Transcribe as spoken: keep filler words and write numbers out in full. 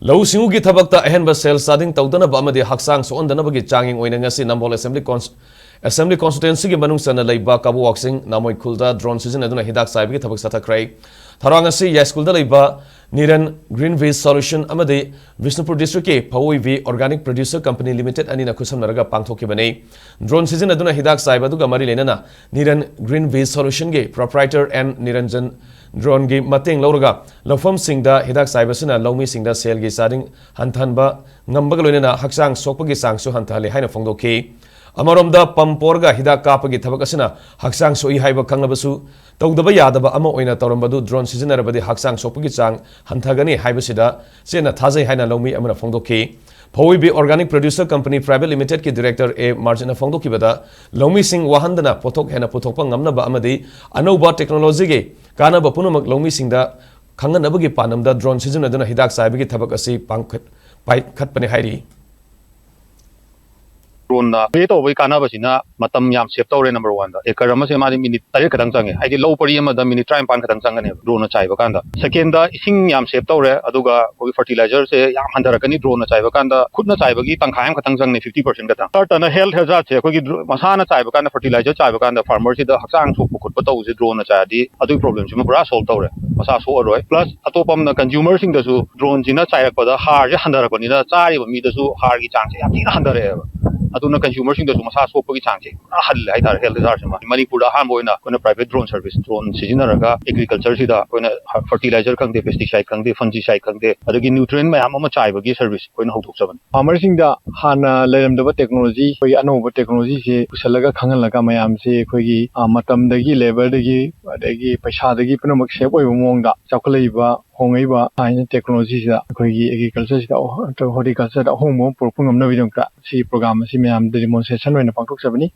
ꯂꯧꯎ ꯁꯤꯡꯎꯒꯤ ꯊꯕꯛꯇ ꯑꯍꯦꯟꯕ ꯁꯦꯜ ꯆꯥꯗꯤꯡ ꯇꯧꯗꯅꯕ ꯑꯃꯗꯤ ꯍꯛꯆꯥꯡ ꯁꯣꯛꯍꯟꯗꯅꯕꯒꯤ ꯆꯥꯡꯌꯦꯡ ꯑꯣꯏꯅ ꯉꯁꯤ ꯅꯝꯕꯣꯜ ꯑꯦꯁꯦꯝꯕ꯭ꯂꯤ ꯀꯣꯟꯁ-, ꯑꯦꯁꯦꯝꯕ꯭ꯂꯤ ꯀꯣꯟꯁꯇꯤꯇ꯭ꯋꯦꯟꯁꯤꯒꯤ ꯃꯅꯨꯡ ꯆꯟꯅ ꯂꯩꯕ ꯀꯥꯕꯣꯛ ꯋꯥꯛꯆꯤꯡ, ꯅꯥꯃꯣꯏ ꯈꯨꯜꯗ ꯗ꯭ꯔꯣꯟ ꯁꯤꯖꯤꯟꯅꯗꯨꯅ ꯍꯤꯗꯥꯛ ꯆꯥꯏꯕꯒꯤ ꯊꯕꯛ ꯆꯠꯊꯈ꯭ꯔꯦ꯫ ꯊꯧꯔꯥꯡ ꯑꯁꯤ ꯌꯥꯏꯁ꯭ꯀꯨꯜꯗ ꯂꯩꯕ ꯅꯤꯔꯟ ꯒ꯭ꯔꯤꯟ ꯚꯦꯖ ꯁꯣꯂꯨꯁꯟ ꯑꯃꯗꯤ ꯕꯤꯁꯅꯨꯄꯨꯔ ꯗꯤꯁꯇ꯭ꯔꯤꯛꯀꯤ ꯐꯧꯋꯣꯏꯕꯤ ꯑꯣꯔꯒꯥꯅꯤꯛ ꯄ꯭ꯔꯣꯗ꯭ꯌꯨꯁꯔ ꯀꯝꯄꯅꯤ ꯂꯤꯃꯤꯇꯦꯗ ꯑꯅꯤꯅ ꯈꯨꯠꯁꯝꯅꯔꯒ ꯄꯥꯡꯊꯣꯛꯈꯤꯕꯅꯤ꯫ ꯗ꯭ꯔꯣꯟ ꯁꯤꯖꯤꯟꯅꯗꯨꯅ ꯍꯤꯗꯥꯛ ꯆꯥꯏꯕ ꯑꯗꯨꯒ ꯃꯔꯤ ꯂꯩꯅꯅ ꯅꯤꯔꯟ ꯒ꯭ꯔꯤꯟ ꯚꯦꯖ ꯁꯣꯂꯨꯁꯟꯒꯤ ꯄ꯭ꯔꯣꯄ꯭ꯔꯥꯏꯇꯔ ꯑꯦꯟ ꯅꯤꯔꯟꯖꯟ ꯗ꯭ꯔꯣꯟꯒꯤ ꯃꯇꯦꯡ ꯂꯧꯔꯒ ꯂꯧꯐꯝꯁꯤꯡꯗ ꯍꯤꯗꯥꯛ ꯆꯥꯏꯕꯁꯤꯅ ꯂꯧꯃꯤꯁꯤꯡꯗ ꯁꯦꯜꯒꯤ ꯆꯥꯗꯤꯡ ꯍꯟꯊꯍꯟꯕ ꯉꯝꯕꯒ ꯂꯣꯏꯅꯅ ꯍꯛꯆꯥꯡ ꯁꯣꯛꯄꯒꯤ ꯆꯥꯡꯁꯨ ꯍꯟꯊꯍꯜꯂꯤ ꯍꯥꯏꯅ ꯐꯣꯡꯗꯣꯛꯈꯤ꯫ ꯑꯃꯔꯣꯝꯗ ꯄꯝ ꯄꯣꯔꯒ ꯍꯤꯗꯥꯛ ꯀꯥꯞꯄꯒꯤ ꯊꯕꯛ ꯑꯁꯤꯅ ꯍꯛꯆꯥꯡ ꯁꯣꯛꯏ ꯍꯥꯏꯕ ꯈꯪꯂꯕꯁꯨ ꯇꯧꯗꯕ ꯌꯥꯗꯕ ꯑꯃ ꯑꯣꯏꯅ ꯇꯧꯔꯝꯕꯗꯨ ꯗ꯭ꯔꯣꯟ ꯁꯤꯖꯤꯟꯅꯔꯕꯗꯤ ꯍꯛꯆꯥꯡ ꯁꯣꯛꯄꯒꯤ ꯆꯥꯡ ꯍꯟꯊꯒꯅꯤ ꯍꯥꯏꯕꯁꯤꯗ ꯆꯦꯠꯅ ꯊꯥꯖꯩ ꯍꯥꯏꯅ ꯂꯧꯃꯤ ꯑꯃꯅ ꯐꯣꯡꯗꯣꯛꯈꯤ꯫ ꯐꯧꯋꯣꯏꯕꯤ ꯑꯣꯔꯒꯥꯅꯤꯛ ꯄ꯭ꯔꯣꯗ꯭ꯌꯨꯁꯔ ꯀꯝꯄꯅꯤ ꯄ꯭ꯔꯥꯏꯚꯦꯠ ꯂꯤꯃꯤꯇꯦꯗꯀꯤ ꯗꯤꯔꯦꯛꯇꯔ ꯑꯦ ꯃꯥꯔꯖꯤꯟꯅ ꯐꯣꯡꯗꯣꯛꯈꯤꯕꯗ, ꯂꯧꯃꯤꯁꯤꯡ ꯋꯥꯍꯟꯗꯅ ꯄꯣꯠꯊꯣꯛ ꯍꯦꯟꯅ ꯄꯨꯊꯣꯛꯄ ꯉꯝꯅꯕ ꯑꯃꯗꯤ ꯑꯅꯧꯕ ꯇꯦꯛꯅꯣꯂꯣꯖꯤꯒꯤ ꯀꯥꯟꯅꯕ ꯄꯨꯝꯅꯃꯛ ꯂꯧꯃꯤꯁꯤꯡꯗ ꯈꯪꯍꯟꯅꯕꯒꯤ ꯄꯥꯟꯗꯝꯗ ꯗ꯭ꯔꯣꯟ ꯁꯤꯖꯤꯟꯅꯗꯨꯅ ꯍꯤꯗꯥꯛ ꯆꯥꯏꯕꯒꯤ ꯊꯕꯛ ꯑꯁꯤ ꯄꯥꯡꯈꯠ-, ꯄꯥꯏꯈꯠꯄꯅꯤ ꯍꯥꯏꯔꯤ꯫ ꯗ꯭ꯔꯣꯟꯅ ꯄ꯭ꯂꯦ ꯇꯧꯕꯒꯤ ꯀꯥꯟꯅꯕꯁꯤꯅ ꯃꯇꯝ ꯌꯥꯝ ꯁꯦꯞ ꯇꯧꯔꯦ꯫ ꯅꯝꯕꯔ ꯋꯥꯟꯗ, ꯑꯦꯀꯔ ꯑꯃꯁꯦ ꯃꯥꯗꯤ ꯃꯤꯅꯤꯠ ꯇꯔꯦꯠ ꯈꯛꯇꯪ ꯆꯪꯉꯦ꯫ ꯍꯥꯏꯗꯤ ꯂꯧ ꯄꯔꯤ ꯑꯃꯗ ꯃꯤꯅꯤꯠ ꯇꯔꯥꯅꯤꯄꯥꯟ ꯈꯛꯇꯪ ꯆꯪꯒꯅꯦꯕ ꯗ꯭ꯔꯣꯟꯅ ꯆꯥꯏꯕ ꯀꯥꯟꯗ꯫ ꯁꯦꯀꯦꯟꯗ, ꯏꯁꯤꯡ ꯌꯥꯝ ꯁꯦꯞ ꯇꯧꯔꯦ, ꯑꯗꯨꯒ ꯑꯩꯈꯣꯏꯒꯤ ꯐꯔꯇꯤꯂꯥꯏꯖꯔꯁꯦ ꯌꯥꯝ ꯍꯟꯊꯔꯛꯀꯅꯤ ꯗ꯭ꯔꯣꯟꯅ ꯆꯥꯏꯕ ꯀꯥꯟꯗ꯫ ꯈꯨꯠꯅ ꯆꯥꯏꯕꯒꯤ ꯇꯪꯈꯥꯏ ꯑꯃꯈꯛꯇꯪ ꯆꯪꯅꯤ, ꯐꯤꯐꯇꯤ ꯄꯥꯔꯁꯦꯟ ꯈꯛꯇꯪ꯫ ꯊꯥꯔꯗꯇꯅ ꯍꯦꯜꯊ ꯍꯦꯖꯥꯔꯠꯁꯦ, ꯑꯩꯈꯣꯏꯒꯤ ꯗ꯭ꯔꯣ-, ꯃꯁꯥꯅ ꯆꯥꯏꯕ ꯀꯥꯟꯗ, ꯐꯔꯇꯤꯂꯥꯏꯖꯔ ꯆꯥꯏꯕ ꯀꯥꯟꯗ ꯐꯥꯔꯃꯔꯁꯤꯗ ꯍꯛꯆꯥꯡ ꯁꯣꯛꯄ ꯈꯣꯠꯄ ꯇꯧꯕꯁꯦ ꯗ꯭ꯔꯣꯟꯅ ꯆꯥꯏꯔꯗꯤ ꯑꯗꯨꯒꯤ ꯄ꯭ꯔꯣꯕ꯭ꯂꯦꯝꯁꯤꯃ ꯄꯨꯔꯥ ꯁꯣꯜꯕ ꯇꯧꯔꯦ, ꯃꯁꯥ ꯁꯣꯛꯑꯔꯣꯏ꯫ ꯄ꯭ꯂꯁ ꯑꯇꯣꯞꯄ ꯑꯃꯅ ꯀꯟꯖꯨꯃꯔꯁꯤꯡꯗꯁꯨ ꯗ꯭ꯔꯣꯟꯁꯤꯅ ꯆꯥꯏꯔꯛꯄꯗ ꯍꯥꯔꯁꯦ ꯍꯟꯊꯔꯛꯄꯅꯤꯅ ꯆꯥꯔꯤꯕ ꯃꯤꯗꯁꯨ ꯍꯥꯔꯒꯤ ꯆꯥꯡꯁꯦ ꯌꯥꯝ ꯊꯤꯅ ꯍꯟꯊꯔꯛꯑꯦꯕ꯫ ꯑꯗꯨꯅ ꯀꯟꯖꯨꯃꯔꯁꯤꯡꯗꯁꯨ ꯃꯁꯥ ꯁꯣꯛꯄꯒꯤ ꯆꯥꯡꯁꯦ ꯄꯨꯔꯥ ꯍꯜꯂꯦ ꯍꯥꯏꯇꯥꯔꯦ, ꯍꯦꯜꯊ ꯍꯦꯖꯥꯔꯠꯁꯤꯃ꯫ ꯃꯅꯤꯄꯨꯔꯗ ꯑꯍꯥꯟꯕ ꯑꯣꯏꯅ ꯑꯩꯈꯣꯏꯅ ꯄ꯭ꯔꯥꯏꯚꯦꯠ ꯗ꯭ꯔꯣꯟ ꯁꯔꯚꯤꯁ, ꯗ꯭ꯔꯣꯟ ꯁꯤꯖꯤꯟꯅꯔꯒ ꯑꯦꯒ꯭ꯔꯤꯀꯜꯆꯔꯁꯤꯗ ꯑꯩꯈꯣꯏꯅ ꯐꯔꯇꯤꯂꯥꯏꯖꯔ ꯈꯪꯗꯦ, ꯄꯦꯁꯇꯤꯁꯥꯏꯠ ꯈꯪꯗꯦ, ꯐꯟꯖꯤꯁꯥꯏꯠ ꯈꯪꯗꯦ, ꯑꯗꯒꯤ ꯅ꯭ꯌꯨꯇ꯭ꯔꯤꯌꯦꯟ ꯃꯌꯥꯝ ꯑꯃ ꯆꯥꯏꯕꯒꯤ ꯁꯔꯚꯤꯁ ꯑꯩꯈꯣꯏꯅ ꯍꯧꯗꯣꯛꯆꯕꯅꯤ꯫ ꯐꯥꯔꯃꯔꯁꯤꯡꯗ ꯍꯥꯟꯅ ꯂꯩꯔꯝꯗꯕ ꯇꯦꯛꯅꯣꯂꯣꯖꯤ, ꯑꯩꯈꯣꯏꯒꯤ ꯑꯅꯧꯕ ꯇꯦꯛꯅꯣꯂꯣꯖꯤꯁꯦ ꯄꯨꯁꯜꯂꯒ ꯈꯪꯍꯜꯂꯒ ꯃꯌꯥꯝꯁꯦ ꯑꯩꯈꯣꯏꯒꯤ, ꯑ, ꯃꯇꯝꯗꯒꯤ, ꯂꯦꯕꯔꯗꯒꯤ, ꯑꯗꯒꯤ ꯄꯩꯁꯥꯗꯒꯤ ꯄꯨꯝꯅꯃꯛ ꯁꯦꯞ ꯑꯣꯏꯕ ꯃꯑꯣꯡꯗ ꯆꯥꯎꯈꯠꯂꯛꯏꯕ ꯍꯣꯡꯉꯛꯏꯕ ꯁꯥꯏꯟꯁ ꯇꯦꯛꯅꯣꯂꯣꯖꯤꯁꯤꯗ ꯑꯩꯈꯣꯏꯒꯤ ꯑꯦꯒ꯭ꯔꯤꯀꯜꯆꯔꯁꯤꯗ ꯑꯍꯣ-, ꯍꯣꯔꯇꯤꯀꯜꯆꯔꯗ ꯑꯍꯣꯡꯕ ꯑꯃ ꯄꯨꯔꯛꯄ ꯉꯝꯅꯕꯒꯤꯗꯃꯛꯇ ꯁꯤꯒꯤ ꯄ꯭ꯔꯣꯒ꯭ꯔꯥꯝ ꯑꯁꯤ ꯃꯌꯥꯝꯗ ꯗꯤꯃꯣꯟꯁꯇ꯭ꯔꯦꯁꯟ ꯑꯣꯏꯅ ꯄꯥꯡꯊꯣꯛꯆꯕꯅꯤ꯫